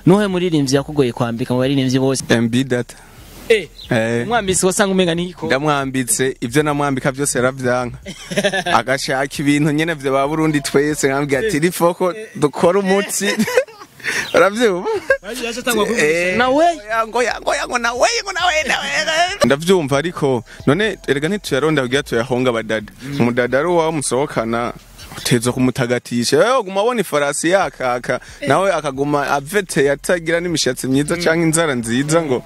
Nuhe muririmbyi yakugoye kwambika mu baririmbyi bose? MB Data. Umwambitse wasanga umenga niko. Ndamwambitse ivyo namwambika byose yaravyanka. Agashaka ibintu nyene vyo ba Burundi twese nkambwira ati rifoko dukora umutsi. Uravyumva? Nawe ngo ngo nawe ngo nawe. Ndavyumva ariko none erega ntituyaronda kugira tuyahonga abadada. Umudada ari uwawe musohokana utezo kumutagatisha. Wewe guma abona ifarasi yakaka nawe akaguma avete yatagira n'imishatsi myiza canke inzara nziza ngo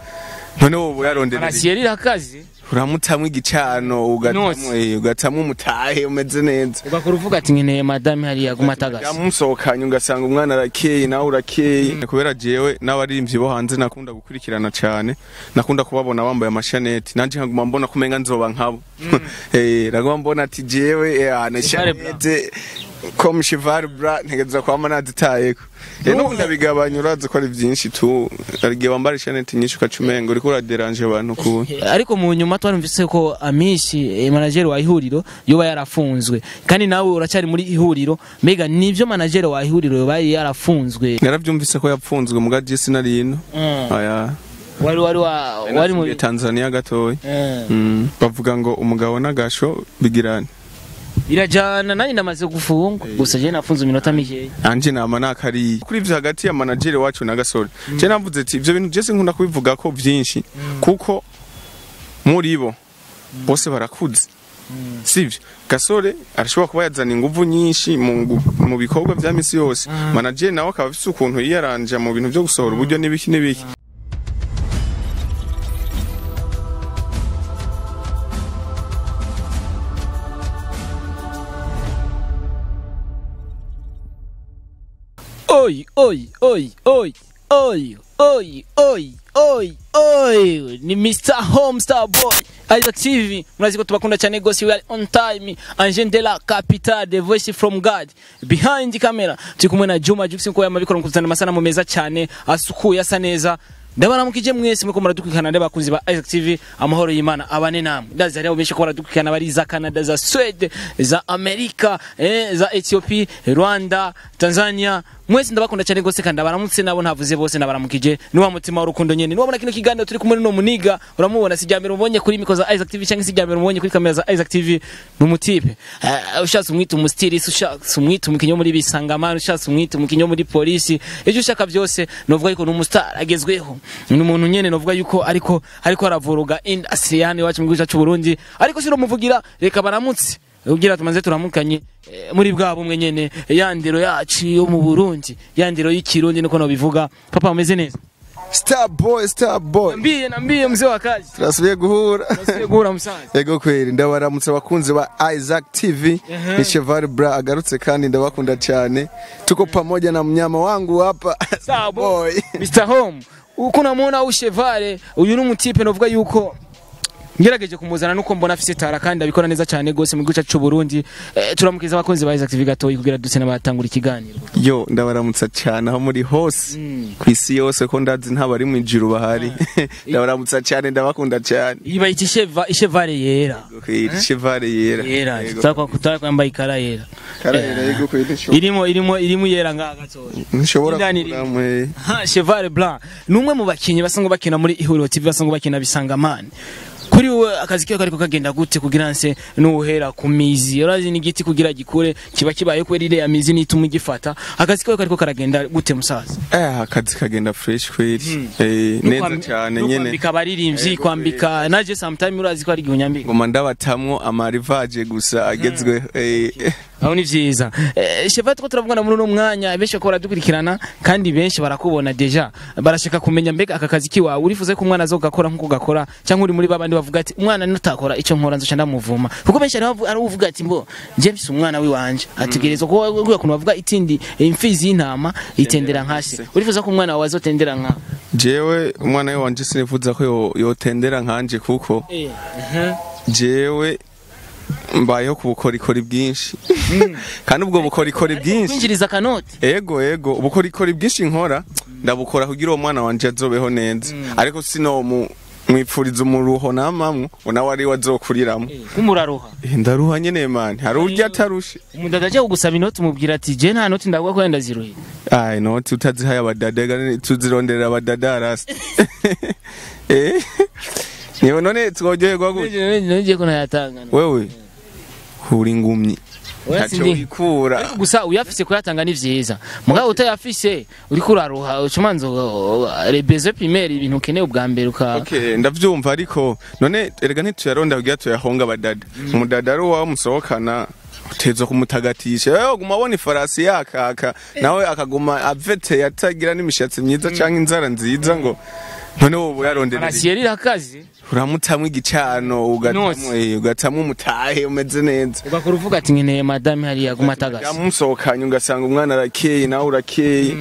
none wowe yarondera. Farasi yari rakazi. Uramutamwe igicano ugatamwe ugatamwe umutahe umeze neza. Ugakora uvuga ati nkeneye madame hariya guma tagase. Yamusohokanye ugasanga umwana arakeye nawe urakeye. Kubera jewe n'abaririmbyi bo hanze nakunda gukurikirana cyane, nakunda kubabona bambaye amashaneti nanje nkaguma mbona kumenga nzoba nkabo. Naguma mbona ati jewe na shanete comme cheval bra ntegeza kwama nazitayeko. Rero ndabigabanya urazi ko ari byinshi tu arigiye wambara shanete nyinshi ukacumenga uriko uraderanje abantu ku. Ariko mu nyuma twarumvise ko Amishi manager wa ihuriro yoba yarafunzwe kandi nawe uracyari muri ihuriro, mbega nivyo manager wa ihuriro yoba yarafunzwe? Naravyumvise ko yapfunzwe muga je sinari ino. Aya wari muri Tanzania gatoyi. Bavuga ngo umugabo n'agasho bigirane. Irajana nani ndamaze gufungwa gusa je nafunze iminota mike. Anje nama nakari kuri ivyo hagati ya manager wacu na Gasore. Je navuze ati ivyo bintu je sinkunda kubivuga ko vyinshi kuko muri bo bose barakuze. Sivyo Gasore arashobora kuba yazana inguvu nyinshi mu bikorwa vya misi yose. Manager nawe akaba afise ukuntu yiyaranja mu bintu byo gusohora uburyo n'ibiki n'ibiki. Oi, oi, oi, oi, oi, oi, oi, oi, oi. Ni Mr. Home Star Boy Isaac TV. Murazi ko tubakunda cyane gose, we are on time. Angel de la Capital, the voice from God. Behind the camera turi kumwe na Juma Jux ko yamabikora mukuzana amasanamu meza cyane asukuye asa neza. Ndabaramukije mwese muko muradukurikirana ndabakunzi ba Isaac TV, amahoro y'Imana abane namwe. Ndazi hariho benshi ko baradukurikirana bari za Canada, za Sweden, za Amerika, za Ethiopia, Rwanda, Tanzania. Mwese ndabakunda cyane gose kandi abaramutse nabo ntavuze bose ndabaramukije. Ni wa mutima w'urukundo nyene. Niwabona kino kiganiro turi kumwe n'uno muniga, uramubona sijyambere umubonye kuri miko za Isaac TV cyangwa sijyambere umubonye kuri kamera za Isaac TV. Ni umutipe. Ushatse umwita umustilist, ushatse umwita umukinyi wo muri bisangamana, ushatse umwita umukinyi wo muri polisi. Ivyo ushaka byose novuga yuko ni umustar agezweho. Ni umuntu nyene novuga yuko ariko aravuruga industry yani wacu mu gihugu cy'u Burundi. Ariko siro muvugira reka baramutse. Ugira tumanze turamukanye muri bwa bumwe nyene yandero yacu yo mu Burundi, yandero y'ikirundi niko no bivuga. Papa umeze neza? Star boy, star boy. Nambie mzee wa kazi. Turasubiye guhura. Turasubiye guhura musaza. Yego kweri ndabaramutse bakunze ba Isaac TV. Ni Cheval Bra agarutse kandi ndabakunda cyane. Tuko pamoja na mnyama wangu hapa. Star boy. Mr. Home. Uko namuona u Cheval uyu n'umutipe novuga yuko ngerageje kumuzana nuko mbona afise tara kandi abikora neza cyane gose mu gihugu cyacu Burundi. Turamukiza abakunzi ba Isaac TV gatoyi kugira dutse n'abatangura ikiganiro. Yo ndabaramutsa cyane aho muri hose kwisi yose ko ndazi ntabari mu ijuru bahari. Ndabaramutsa cyane ndabakunda cyane. Iba ikisheva ishevare yera. Ishevare yera. Yera tutakwa kutaka kwambaye ikara yera. Kara yera yego kwisi. Irimo yera ngaha gatoyi. Nshobora kuramwe. Ha Cheval Blanc numwe mu bakinyi basanzwe bakina muri Ihuriro TV basanzwe bakina bisangamana. Kuri wewe akazi kiyo kariko kagenda gute kugira nse nuhera ku mizi urazi ni giti kugira gikure kiba kibaye ko rire ya mizi nituma igifata akazi kiyo kariko karagenda gute musaza? Akazi kagenda fresh kweli. Neza cyane nyene kwambika abaririmbyi kwambika naje sometime urazi ko ari gihunyambika ngoma ndabatamwo amarivaje gusa agezwe. Aho ni vyiza. Cheval two turavugana muri uno mwanya benshi ko baradukurikirana kandi benshi barakubona deja barashaka kumenya mbega aka kazi kiwawe urifuze ko umwana azogakora nkuko gakora cyangwa uri muri babandi bavuga ati umwana nutakora ico nkora nzoca ndamuvuma kuko benshi ari uvuga ati mbo nje mfise umwana wiwanje ategerezwa ko kuko kuntu bavuga itindi imfizi y'intama itendera nkashe urifuza ko umwana wawe azotendera nka jewe umwana wanje sinifuza ko yotendera nkanje kuko jewe mbayeho ku bukorikori bwinshi kandi ubwo bukorikori bwinshi kwinjiriza kanoti ego ubukorikori bwinshi nkora ndabukora kugira uwo mwana wanje azobeho neza ariko sino mu Mwipfuriza umuruho namamwe nawe ari wazokuriramo. Kumuraruha. Ndaruha nyene man, hari urya atarushe. Umudada aje kugusaba inoti umubwira ati je nta noti ndaguha ko ndaziruhiye. Ai noti utazihaye abadada tuzironderera abadada rasta. Niyo none twojoherwa gute? Nje ko ntayatanga. Wewe uri ngumyi. Ntaco wikura. Gusa uyafise kuyatanga ni vyiza. Mugabo utayafise uriko uraruha ucumanzo les besoins primaires ibintu ukeneye ubwa mbere uka. Okay, ndavyumva ariko none erega ntituyaronda kugira tuyahonga abadada. Umudada ari uwawe musohokana utezo kumutagatisha. Wewe uguma abona ifarasi yakaka nawe akaguma avete yatagira n'imishatsi myiza canke inzara nziza ngo none wowe uyaronderera. Farasi yari irakaze. Uramutamwe igicano ugatamwe ugatamwe umutahe umeze neza. Ugakora uvuga ati nkeneye madame hariya gumatagasa. Yamusohokanye ugasanga umwana arakeye nawe urakeye.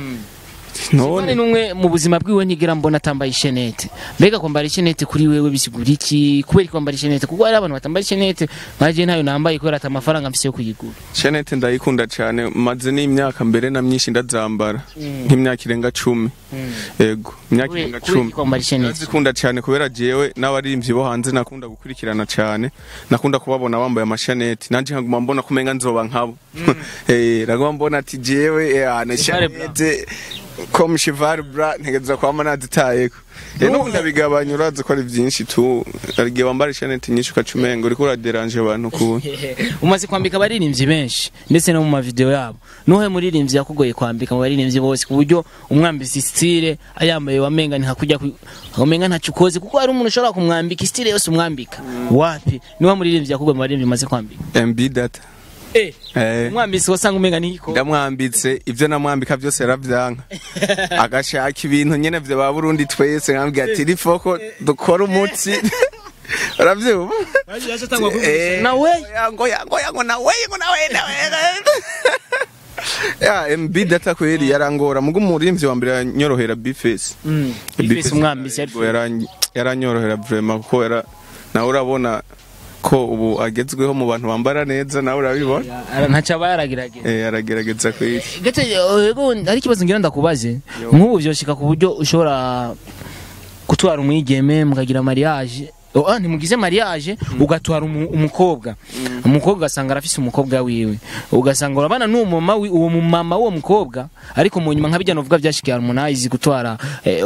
None numwe mu buzima bwiwe ntigera mbona atambaye ishenete. Mbega kwambara ishenete kuri wewe bisigura iki? Kubera kwambara ishenete kuko ari abantu batambara ishenete nkaje ntayo nambaye kubera ata amafaranga mfise yo kuyigura. Ishenete ndayikunda cyane maze n'imyaka mbere na myinshi ndazambara. Nk'imyaka irenga 10. Yego, imyaka irenga 10. Kwambara ishenete ndazikunda cyane kubera jewe n'abarimvyi bo hanze nakunda gukurikirana cyane. Nakunda kubabona bambaye amashenete nanje nkaguma mbona kumenga nzoba nkabo. Naguma mbona ati jewe na shenete comme cheval bra ntegeza kwama nazitayeko. Rero ndabigabanya urazi ko ari byinshi tu arigiye wambara ishenete nyinshi ukacumenga uriko uraderanje abantu ku. Umaze kwambika abaririmbyi benshi ndetse no mu ma video yabo. Nuhe muririmbyi yakugoye kwambika mu baririmbyi bose kuburyo umwambisi style ayambaye wamenga ni hakujya wamenga ntacukoze kuko ari umuntu ushobora kumwambika style yose umwambika. Wapi niwe muririmbyi yakugoye mu baririmbyi umaze kwambika? MB Data. Umwambitse wasanga umenga niko ndamwambitse ivyo namwambika byose yaravyanka agashaka ibintu nyene vyo ba Burundi twese nkambwira ati rifoko dukora umutsi uravyumva nawe ngo ngo nawe ngo nawe ya MB Data kweri yarangora mugo umurimvyi wa mbere yanyorohera Bface. Bface umwambitse yaranyorohera vraiment kuko era nawe urabona ko ubu agezweho mu bantu bambara neza nawe urabibona ntaca bayaragerageza aragerageza kweri gete yego ari kibazo ngira ndakubaze nk'ubu byoshika ku buryo ushobora gutwara umwigeme mukagira mariage ntimugize mariage ugatwara umukobwa umukobwa asanga arafise umukobwa wiwe ugasanga urabana n'umumama uwo mumama uwo mukobwa ariko mu nyuma nkabijya novuga byashikiye Harmonize gutwara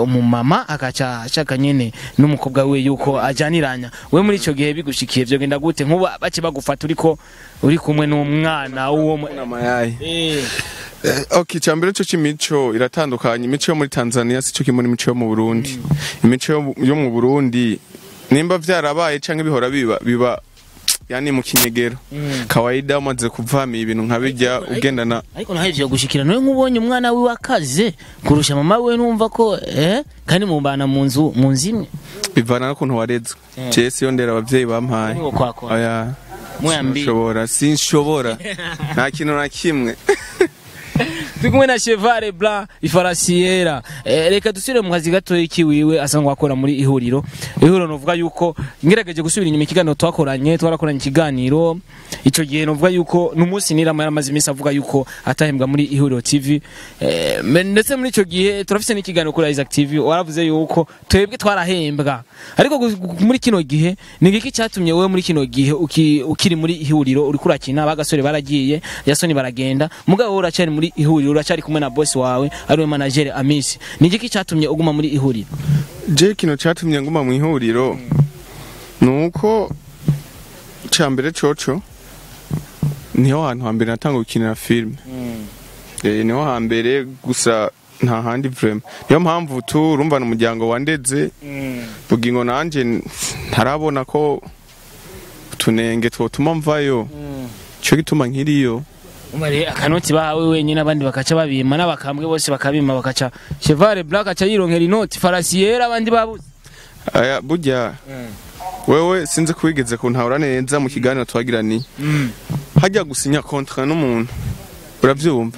umumama akaca ashaka nyene n'umukobwa wiwe yuko ajaniranya we muri ico gihe bigushikiye byo genda gute nkuba bace bagufata uriko uri kumwe n'umwana uwo mayayi. Okay, cyambere cyo cy'imico iratandukanye. Imico yo muri Tanzania sico kimwe n'imico yo mu Burundi. Imico yo mu Burundi nimba vyarabaye canke bihora biba yani mu kinyegero. Kawaida umaze kuvama ibintu nkabijya ugendana ariko nahevye gushikira nawe nkubonye umwana wiwe akaze kurusha mama we numva ko kandi mumbana mu nzu mu nzimwe bivana n'ukuntu warezwe. Jesse yo ndera abavyeyi bampaye. Oya sinshobora sinshobora nta kintu na kimwe. Turi na Cheval Blanc ifarasi yera. Reka dusubire mu kazi gato ikiwiwe asangwa akora muri ihuriro. Ihuriro novuga yuko ngerageje gusubira inyuma ikiganiro twakoranye twarakoranye ikiganiro ico gihe novuga yuko n'umunsi nirama yaramaze iminsi avuga yuko atahembwa muri Ihuriro TV. Ndetse muri ico gihe turafise n'ikiganiro kuri Isaac TV waravuze yuko twebwe twarahembwa. Ariko muri kino gihe ni ngiki cyatumye wewe muri kino gihe ukiri muri ihuriro uri kurakina abagasore baragiye Yasoni baragenda mugabo uracari muri ihuriro uracari kumwe na boss wawe ari we manager Amisi. Ni ngiki cyatumye uguma muri ihuriro? Je kino cyatumye nguma mu ihuriro nuko cyambere coco niho hantu hambere natanga gukinira film. Niho hambere gusa nta handi vraiment. Niyo mpamvu turumva n'umuryango wandeze bugingo nanje ntarabona ko tunenge twotuma mvayo. Cyo gituma nkiriyo. Umare akanoti bahawe wenyine abandi bakaca babima n'abakambwe bose bakabima bakaca Cheval Black aca yironkera inoti farasi yera abandi babuze. Aya burya wewe sinzi kuwigeze kuntahura neza mu kiganiro twagirani. Hajya gusinya contrat n'umuntu uravyumva.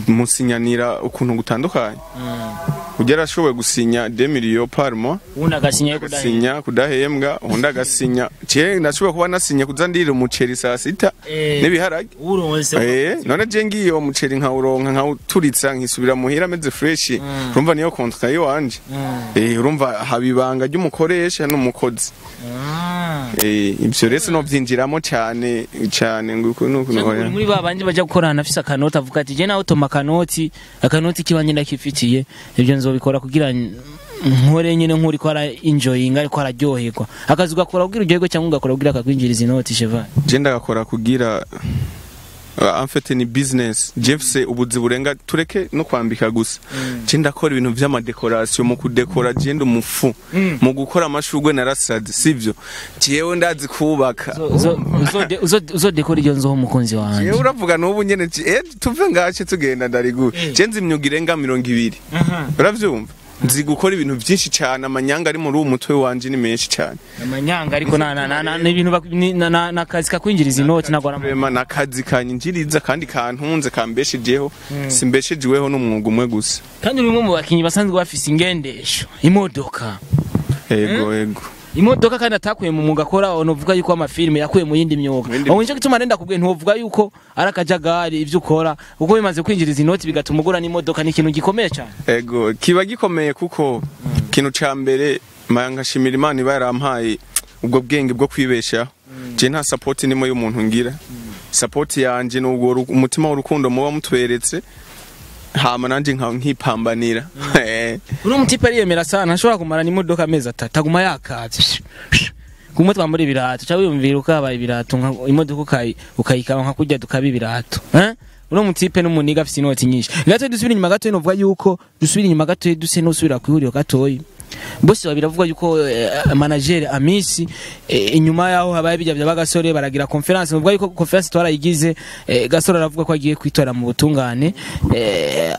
Musinyanira ukuntu gutandukanye. Ugera ashoboye gusinya 2 millions par mois, ubundi agasinya yo agasinya kudahembwa, undi agasinya je ndashobora kuba nasinya kuza ndira umuceri saa sita n'ibiharage. Uronse. None je ngiye uwo muceri nkawuronka nkawuturitsa nkisubira muhira ameze fresh, urumva niyo contrat yiwanje. Urumva haba ibanga ry'umukoresha n'umukozi. Ibyo rero sinovyinjiramo cyane cyane ngo uku nuku Cyangwa uri muri ba bandi baja gukorana afise akanoti avuga ati je nawe toma akanoti, akanoti kibanje ndakifitiye, ibyo nzobikora kugira nkore nyine nkuri ko ara enjoying ariko araryoherwa. Akazi ugakora kugira uryoherwe cyangwa ugakora kugira akakwinjiriza inoti, Cheval? Je ndagakora kugira en fait ni business. Je mfise ubuzi burenga, tureke no kwambika gusa. Je ndakora ibintu vy'ama décoration, mu kudekora je ndi umufu, mu gukora amashurwe narasaze, sivyo? Jewe ndazi kubaka. Uzodekora iyo nzoho umukunzi wanje. Jewe uravuga n'ubu nyene tuve ngace tugenda ndariguye. Je nzi imyuga irenga 20, uravyumva? Nzi gukora ibintu vyinshi cyane, amanyanga ari muri uwo mutwe wanje ni menshi cyane. Amanyanga ariko na na na na ni ibintu na kazi kakwinjiriza inoti ntabwo ari Vraiment nakazi kanyinjiriza kandi kantunze, kambeshejeho, simbeshejeweho n'umwuga umwe gusa. Kandi uri umwe mu bakinyi basanzwe bafise ingendesho, imodoka. Ego, ego. Imodoka kandi atakuye mu mwuga akora, unovuga yuko amafilime yakuye mu yindi myuga. Mu yindi. Aho nico gituma nenda kubwiye, ntuvuga yuko ari akajagari ivyo ukora, kuko bimaze kwinjiriza inoti bigatuma ugura n'imodoka, ni ikintu gikomeye cyane. Ego, kiba gikomeye kuko ikintu ca mbere nkashimira Imana iba yarampaye ubwo bwenge bwo kwibeshaho. Je nta support nimo y'umuntu ngira. Support yanje ni ubwo umutima w'urukundo muba mutweretse, hama nanje nkipambanira. Uno mutipe ariyemera sana, ntashobora kumara n'imodoka amezi 3 aguma yakavye kumwe twambura ibirato, ca wiyumvira ukabaye ibirato imodoka ukayikaba nka kurya tukaba ibirato, eh? Uno mutipe n'umuniga afise inoti nyinshi. Gato dusubira inyuma gato, novuga yuko dusubira inyuma gato, duse n'usubira kwihuriro gatoyi. Bose babiravuga yuko manager Amisi, inyuma yaho habaye bijya bya bagasore baragira conference, novuga yuko conference twarayigize, Gasore aravuga ko agiye kwitora mu butungane,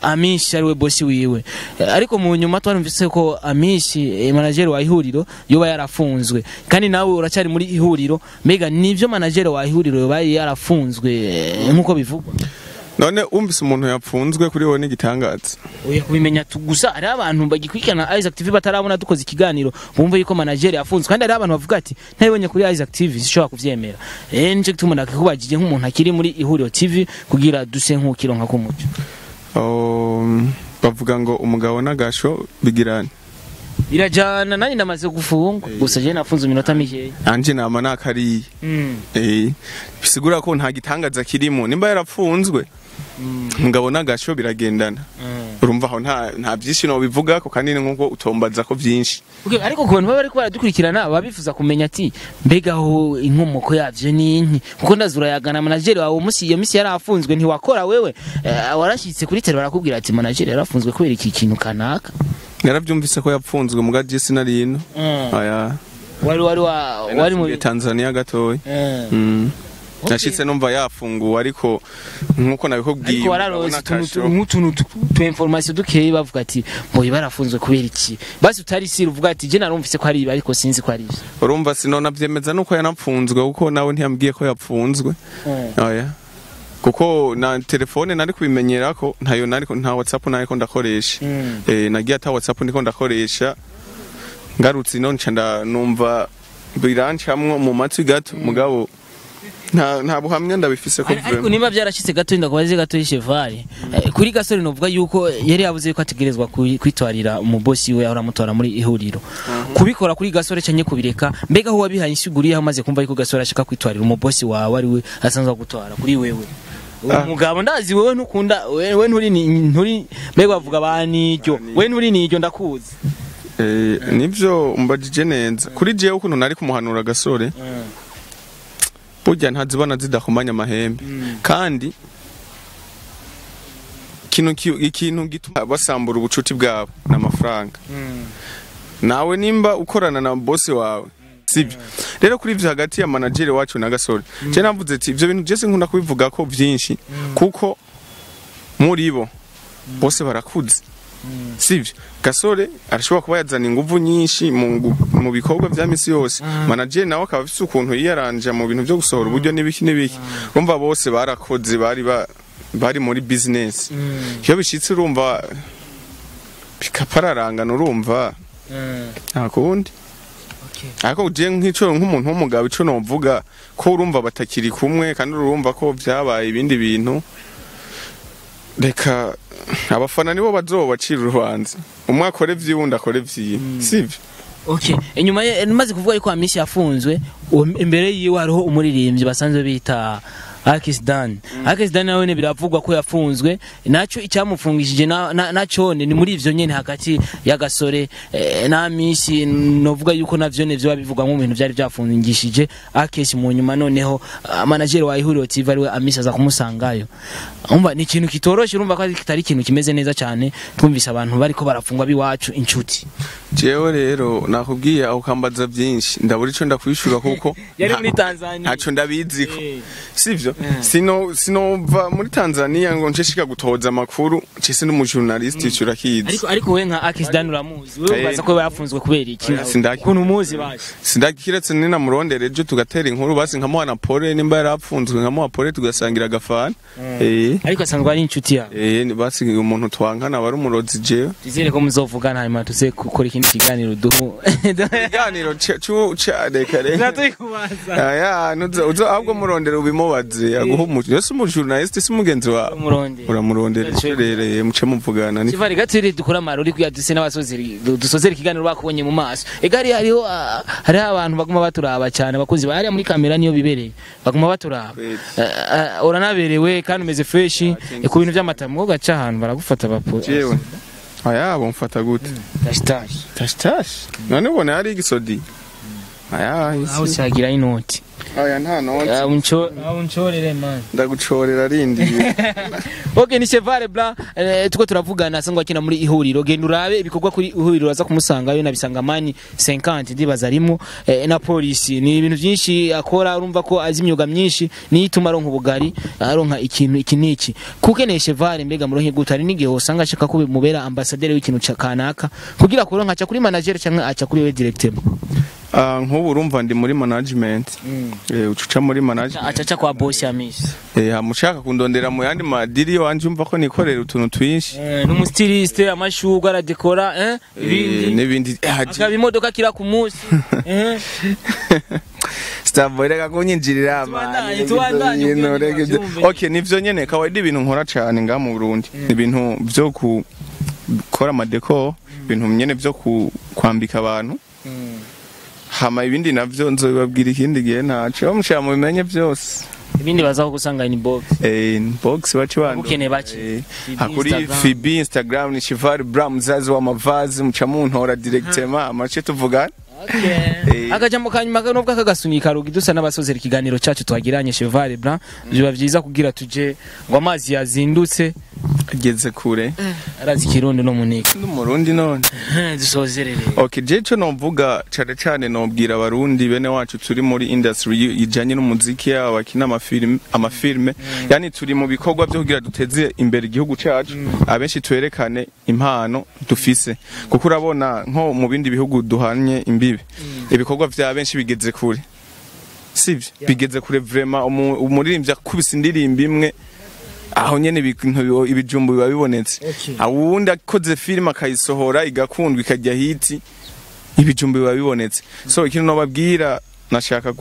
Amisi ari we boss wiwe. Ariko mu nyuma twarumvise ko Amisi, manager wa ihuriro, yoba yarafunzwe, kandi nawe uracyari muri ihuriro. Mbega nivyo manager wa ihuriro yoba yarafunzwe, nkuko bivugwa? None umvise umuntu yapfunzwe kuri wowe n'igitangaza? Oya, kubimenya gusa hari abantu bagikurikirana Isaac TV batarabona dukoze ikiganiro bumva yuko manager yafunzwe, kandi hari abantu bavuga ati ntabonye kuri Isaac TV sishobora kuvyemera. Nico gituma nakikubajije nk'umuntu akiri muri ihuriro TV kugira duse nk'ukironka k'umuco. Bavuga ngo umugabo n'agasho bigirana. Birajana, nanjye ndamaze gufungwa, gusa je nafunze iminota mikeya. Anje nama nakariye. Bisigura ko nta gitangaza kirimo nimba yarapfunzwe. Umugabo n'agasho biragendana. Urumva aho nta byinshi no bivuga ko, kandi ni nkuko utombaza ko byinshi. Okay, ariko ku bantu baba bariko baradukurikirana babifuza kumenya ati mbega aho inkomoko yavyo ni inki, kuko ndazura yagana manager wawe umunsi iyo misi yarafunzwe ntiwakora wewe, warashitse kuri tele barakubwira ati manager yarafunzwe kubera iki kintu kanaka? Naravyumvise ko yapfunzwe muga je sinari ino. Aya. Wari mu Tanzania gatoya. Nashitse numva yafunguwe, ariko nkuko nabikubwiye ariko wararose nk'utuntu tu information dukeye bavuga ati mboye barafunzwe kubera iki, basi utari siri uvuga ati je narumvise ko ari ibi ariko sinzi ko ari ibi. Urumva sinona vyemeza nuko yanapfunzwe kuko nawe ntiyambwiye ko yapfunzwe. Oya. Kuko na telefone nari kubimenyera ko ntayo nari, nta WhatsApp nari ko ndakoresha. Nagiye ata WhatsApp ndiko ndakoresha. Ngarutse ino nca numva birancamwo mu matwi gato, mugabo nta buhamya ndabifise ko Ariko niba byarashitse gato ndakubaze gato y'Cheval. Kuri Gasore novuga yuko yari yabuze yuko ategerezwa kwitwarira umubosi we ahora amutora muri ihuriro. Kubikora kuri Gasore canke kubireka, mbega aho wabihaye insiguriye aho umaze kumva yuko Gasore ashaka kwitwarira umubosi wawe ari we asanzwe gutwara kuri wewe? Umugabo ndazi wewe ntukunda wewe nturi nturi mbega bavuga baniryo wewe nturi niryo ndakuzi. Nivyo umbajije neza. Kuri jewe ukuntu nari kumuhanura Gasore, burya ntazibona zidakomanya amahembe. Kandi ikintu gituma basambura ubucuti bwabo n'amafaranga. Nawe nimba ukorana na boss wawe, sivyo? Rero kuri ivyo hagati ya manager wacu na Gasore, je navuze ati ivyo bintu je sinkunda kubivuga ko vyinshi, kuko muri bo bose barakuze, sivyo? Gasore arashobora kuba yazana inguvu nyinshi mu bikorwa vya misi yose, manager nawe akaba afise ukuntu yiyaranja mu bintu vyo gusohora uburyo n'ibiki n'ibiki. Urumva bose barakoze, bari muri business. Iyo bishitse urumva Bikapararangana urumva. Nta kundi. Ariko je nk'ico nk'umuntu w'umugabo ico novuga ko urumva batakiri kumwe kandi urumva ko vyabaye ibindi bintu, reka abafana nibo bazobacira urubanza, umwe akore vyiwe akore vyiwe, sivyo? Okay, inyuma maze kuvuga yuko Amisi yafunzwe, imbere yiwe hariho umuririmbyi basanzwe bita Akis Dan. Akis Dan nawe ne biravugwa ko yafunzwe, naco icyamufungishije naco ni muri ivyo nyene hagati ya Gasore na Amisi, novuga yuko navyo ne vyo bivugwa mu bintu byari byafungishije Akis. Mu nyuma noneho manager wa Ihuriro TV ariwe Amisi aza kumusangayo. Umva ni ikintu kitoroshe, urumva ko kitari ikintu kimeze neza cyane, twumvise abantu bariko barafungwa biwacu inshuti. Jewe rero nakubwiye aho kambaza byinshi ndabura ico ndakwishura kuko yari muri Tanzania ntaco ndabiziko, sivyo? Sinova muri Tanzania ngo nshishika gutoza amakuru, ncese n'umujournalist ico urakizi. Ariko we nka Akis Dan uramuzi, wewe ubaza ko yafunzwe kubera iki? Ukuntu umuzi baje sindakiretse ni namurondere ejo tugatera inkuru, basi nkamuha na pole nimba yarapfunzwe, nkamuha pole tugasangira agafana. Ariko asanzwe ari inshuti yawe. Basi umuntu twankana bari umurozi jewe. Twizere ko muzovugana hanyuma tuze gukora ikindi kiganiro duhu. Ikiganiro ca reka reka. Natuyikubaza. Aya nuzo ahubwo murondere ubimubaze aguha umuco. Yose umujournalist si mugenzi wawe. Uramurondera rereye muce muvugana. Kivari gatiri dukora amarori kuya duse n'abasozeri dusozera ikiganiro bakubonye mu maso. Egari hariho abantu baguma baturaba cyane, abakozi bari muri kamera niyo bibereye. Baguma baturaba. Uranaberewe kandi umeze fresh ku bintu by'amatamu gaca ahantu baragufata bapo. Jewe. Aya bomfata gute? Tash tash. None ubona hari igisodi. Aya aho cyagira inoti. Aya nta noti. Unchorere man. Ndaguchorera rindi. Okay, ni Cheval Blanc tuko turavugana sangwa akina muri Ihuriro. Genda urabe ibikorwa kuri Ihuriro aza kumusangayo na Bisangamani 50 ndibaza arimo na polisi. Ni ibintu byinshi akora, urumva ko azi imyuga myinshi, ni ituma aronka ubugari, aronka ikintu iki niki. Kukeneye Cheval mbega muronke gute? Ari n'igihe usanga ashaka ko mubera ambassadeur w'ikintu kanaka kugira kuronka aca kuri manager cyangwa aca kuri we directeur. Nk'ubu urumva ndi muri management. Ucuca muri management. Acaca kwa boss ya Miss. Amushaka kundondera mu yandi madiri wanje umva ko nikorera utuntu twinshi. N'umustyliste amashugwe aradekora ibindi n'ibindi. Akaba imodoka kira ku munsi. Starboy reka kunyinjirira amani. Okay, nivyo nyene kawaida ibintu nkora cyane nga mu Burundi. Ibintu byo gukora amadeko, ibintu nyene byo kwambika abantu. Hama ibindi navyo nzobibabwira ikindi gihe ntaco mushaka mubimenye byose. Ibindi bazaho gusanga inbox. Inbox baci bandi. Ukeneye baki. Hakuri FB Instagram ni Cheval Blanc mzazi wa mavazi, muca muntora directement amace tuvugana. Okay. Akajambo kanyuma nubwo akagasunika rugi dusa n'abasozera ikiganiro cyacu twagiranye Cheval Blanc, biba byiza kugira tuje ngo amazi yazindutse ageze kure. Arazi kirundi no munike. N'umurundi none. Dusozerere. Okay, je cyo novuga cyane cyane nobwira abarundi bene wacu turi muri industry ijanye n'umuziki abakina amafilme. Yani turi mu bikorwa byo kugira duteze imbere igihugu cyacu. Abenshi twerekane impano dufise. Kuko urabona nko mu bindi bihugu duhanye imbibe. Ibikorwa vya benshi bigeze kure. Sivyo? Bigeze kure vraiment umuririmbyi akubise indirimbo imwe aho nyene ibintu ibijumbu biba bibonetse. Awundi akoze film akayisohora igakundwa ikajya hiti ibijumbu biba bibonetse. So ikintu nobabwira nashaka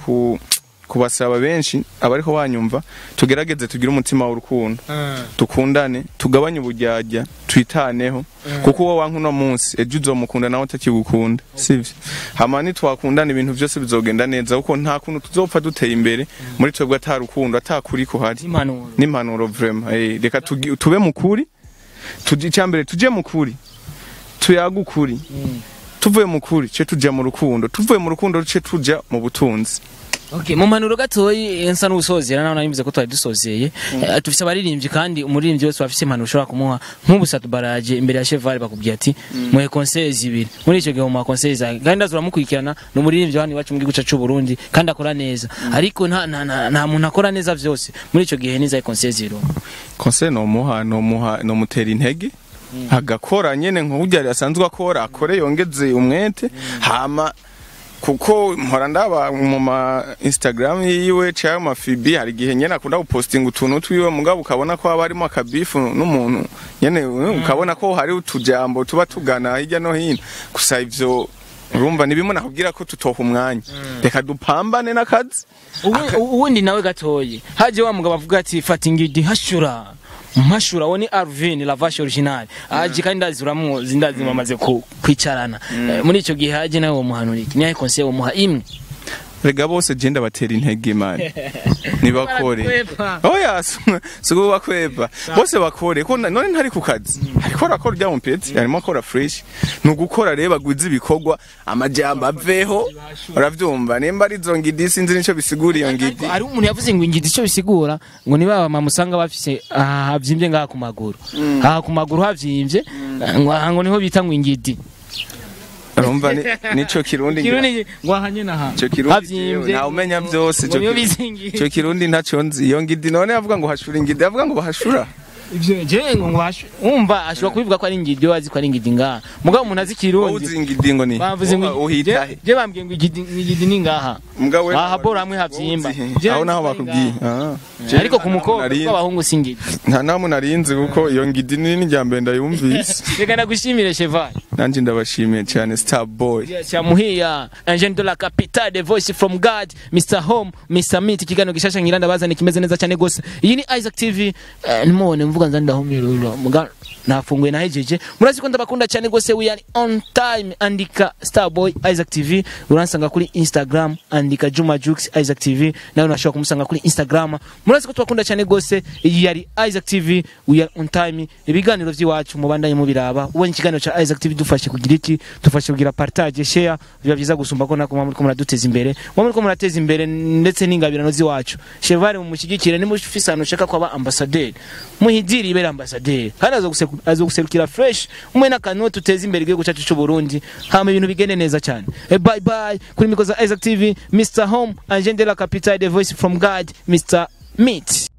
kubasaba benshi abariko banyumva tugerageze tugire umutima w'urukundo. Tukundane, tugabanye ubujyajya, twitaneho kuko uwo wanka uno munsi ejo uzomukunda nawe utakigukunda, sivyo? Hama nitwakundana ibintu byose bizogenda neza kuko nta kuntu tuzopfa duteye imbere muri twebwe atarukundo atakuri kuhari. N'impanuro vraiment. Reka tube mukuri, tuje icyambere tuje mukuri, tuyagukuri. Tuvuye mukuri ce tuja mu rukundo, tuvuye mu rukundo ce tuja mu butunzi. Okay, mu mpanuro gatoyi nsa n'usozera naho nanyumvise ko twari dusozeye. Tufise abaririmbyi kandi umuririmbyi wese wafise impanuro ushobora kumuha. Nk'ubu Satubaraje imbere ya Cheval bakubwiye ati muhe conseils ibiri. Muri ico gihe mu conseils kandi ndazura mukurikirana ni umuririmbyi hano iwacu mu gihugu cacu Burundi kandi akora neza. Ariko nta muntu akora neza vyose. Muri ico gihe niza conseils zero. Conseil no muha no mutera intege. Agakora nyene nk'urya asanzwe akora akore yongeze umwete hama Kuko mpora ndaba mu ma Instagram yiwe cyangwa ma FB, hari igihe nyene akunda gupostinga utuntu twiwe, mugabo ukabona ko haba harimo akabifu n'umuntu nyene, ukabona ko hari utujambo tuba tugana hirya no hino. Gusa ivyo urumva ni bimwe nakubwira ko tutoha umwanya, reka dupambane n'akazi. Ubundi nawe gatoyi haje wa mugabo avuga ati fata ingidi hashura mpashura, wo ni Arvin la vache originale aje, kandi ndazi uramuzi, ndazi bamaze kwicarana. Muri ico gihe haje nawe womuhanura iki? Niyahe conseil womuha imwe? Rega bose je ndabatera intege man, nibakore. Barakwepa. Oya, suko bakwepa, bose bakore ko none ntari ku kazi, ariko arakora urya mupeti arimo akora fresh, ni ugukora rero bagwiza ibikorwa, amajambo aveho. Uravyumva, nimba ari izo ngidi sinzi nico bisigura iyo ngidi. Hari umuntu yavuze ngo ingidi ico bisigura ngo ni baba mama usanga bafise aha havyimbye ngaha ku maguru, aha ku maguru havyimbye, ngo aha ngo niho bita ngo ingidi. Urumva nico kirundi ngira. Kirundi ngo aha nyene aha Ico kirundi jewe ntawe umenya vyose, ngo ico niho kirundi. bita ingidi. Ico kirundi ntaco nzi. Iyo ngidi none avuga ngo hashura ingidi, avuga ngo bahashura? Ivyo je ngo umva ashobora kubivuga ko ari ingidi, wazi ko ari ingidi ngaha, mugabo umuntu azi kirundi. Uzi ingidi ngo ni Bavuze ngo uhita he? Je bambwiye ngo ingidi, ingidi ni ngaha. Mugabo we Aha bora hamwe havyimba. Je aho naho nzi ko ari bakubwiye. ngaha. Ah. Ariko ku mukobwa, Nari- kuko abahungu si ingidi. Nta namwe narinzi, kuko iyo ngidi nini rya mbere ndayumvise. Reka ndagushimire, Cheval. Nanjye ndabashimiye cyane, Star Boy. Yes, Muhiya, un jeune de la capitale, the voice from God, Mr. Home, Mr. Meat, ikiganiro gishasha ngira ndabazana kimeze neza cyane gose. Iyi ni Isaac TV, nimubone mvuga nza ndahumirura. Muga nafunguye nahejeje. Murazi ko ndabakunda cyane gose, we are on time. Andika Starboy Isaac TV, uransanga kuri Instagram, andika Juma Jux Isaac TV, nawe unashobora kumusanga kuri Instagram. Murazi ko tubakunda cyane gose. Iyi yari Isaac TV, we are on time. Ibiganiro by'iwacu mubandanye mubiraba. Ubonye ikiganiro cha Isaac TV dufashe kugira iki? Dufashe kugira partage, share, biba byiza gusumba ko nako muri ko muraduteza imbere. Mwa muri ko murateza imbere ndetse n'ingabirano z'iwacu. Chevale mumushyigikire, ni mufise ahantu ushaka ko aba ambassadeur. Muhidiri ibere ambassadeur. Kandi azoguserukira fresh, umwe n'akantu tuteze imbere igihugu cyacu cy'u Burundi. Hama ibintu bigende neza cyane. Bye bye kuri micro za Isaac TV, Mr. Home, agent de la capitale, the voice from God, Mr. Meat.